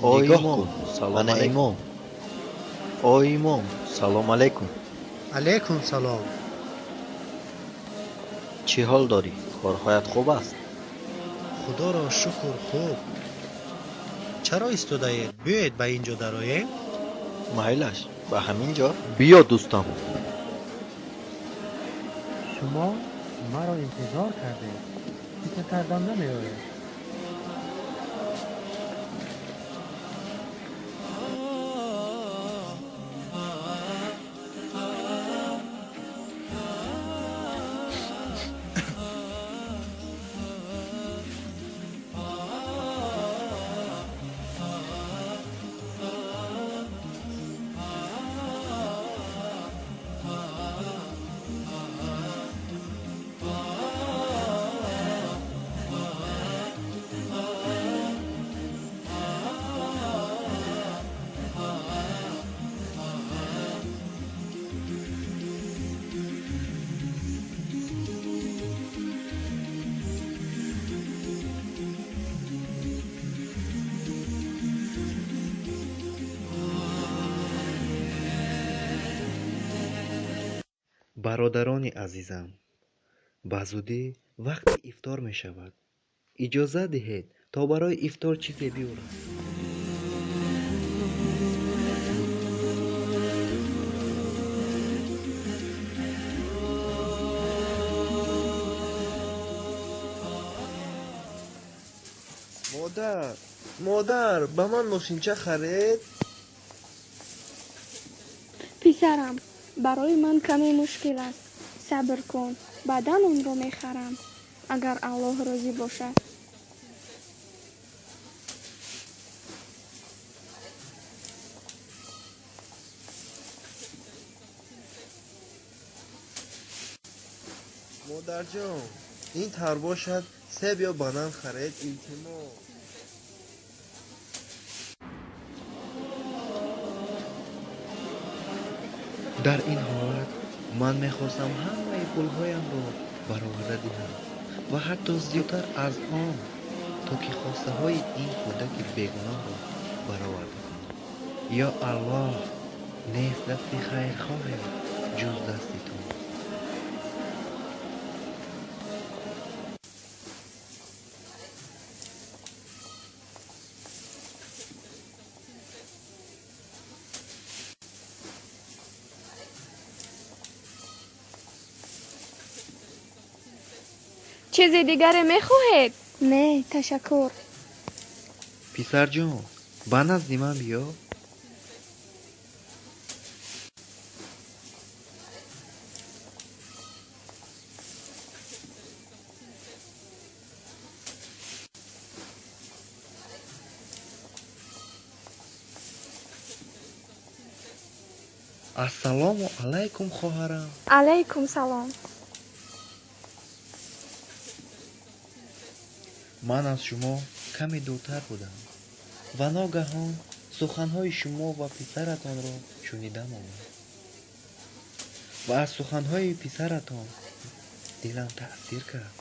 Нигоҳ Имом, кун. Салом Ана алейкум. имом. О имом, салом алейкум. Алейкум салом. Чӣ ҳол дорӣ? Корҳоят хуб аст? Худоро шукр, хуб. Чаро истодаед? Биёед ба ин ҷо дароем. Майлаш, ба ҳамин ҷо. Биё, дӯстам. Шумо маро интизор кардед. Фикр кардам намеоед. Бародарони азизам, ба зудӣ вақти ифтор мешавад. Иҷозат диҳед, то барои ифтор чизе биёрам. Модар, модар, ба ман мошинча харед. Писарам, барои ман каме мушкил аст. Сабр кун, баъдан онро мехарам, агар Аллоҳ розӣ бошад. Модарҷон, ин тавр бошад, себ ё банан харед, илтимос. Дар ин ҳолат ман мехостам ҳамаи пулҳоямро бароварда диҳам ва ҳатто зиёдтар аз он, то ки хостаҳои ин кӯдаки бегуноҳро бароварда кунам. Ё Аллоҳ, нест дасти хайрхоҳе ҷуз дасти ту. Чизи дигаре мехоҳед? Не, ташаккур. Писарҷон, ба назди ман биё. Ассалому алайкум, хоҳарам. Алайкум салом. Ман аз шумо каме дуртар будам ва ногаҳон суханҳои шумо ва писаратонро шунидам омад ва аз суханҳои писаратон дилам таъсир кард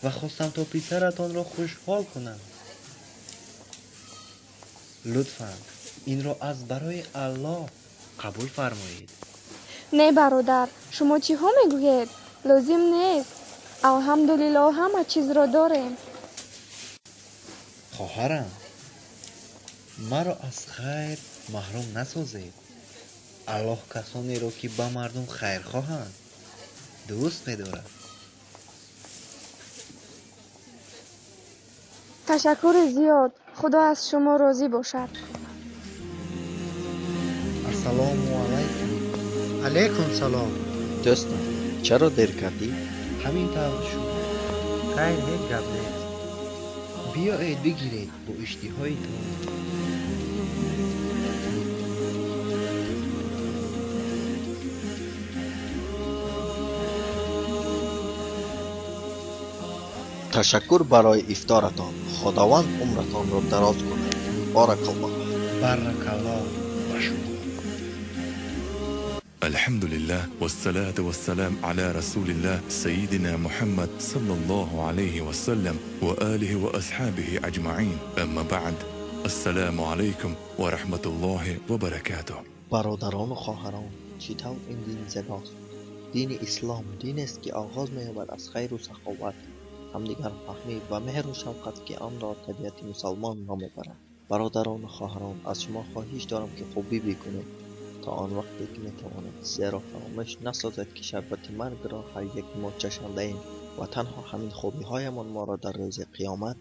ва хостам то писаратонро хушҳол кунам. Лутфан инро аз барои Аллоҳ қабул фармоед. Не, бародар, шумо чиҳо мегӯед? Лозим нест. Алҳамдулиллоҳ, ҳама чизро дорем. Хоҳарам, маро аз хайр маҳрум насозед. Аллоҳ касонеро, ки ба мардум хайрхоҳанд, дӯст медорад. Ташаккури зиёд. Худо аз шумо розӣ бошад. Ассалому алайкум. Алейкум салом. Дӯстам, чаро дер кардӣ? Ҳамин тавр шуд. Хайр, ҳеҷ гап нест. Биёед бигиред бо иштиҳоитон. Ташаккур барои ифторатон. Худованд умратонро дароз кунад. Баракаллоҳ. Баракаллоҳ ба шумо. الحمد لله والصلاة والسلام على رسول الله سيدنا محمد صلى الله عليه وسلم وآله وأصحابه أجمعين أما بعد السلام عليكم ورحمة الله وبركاته. Бародарону хоҳарон, чӣ тавр ин дин зебост! Дини ислом динест, ки оғоз меёбад аз хайру саховат, ҳамдигарфаҳмӣ ва меҳру шафқат, ки онро табиати мусалмон ном мебарад. Бародарону хоҳарон, аз шумо хоҳиш дорам, ки хубӣ бикунед то он вақте ки метавонед, зеро фаромӯш насозед, ки шарбати маргро ҳар яки мо чашандаем ва танҳо ҳамин хубиҳоямон моро дар рӯзи қиёмат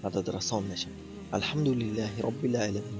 мададрасон мешавад. Алҳамду лиллаҳи роббил оламин.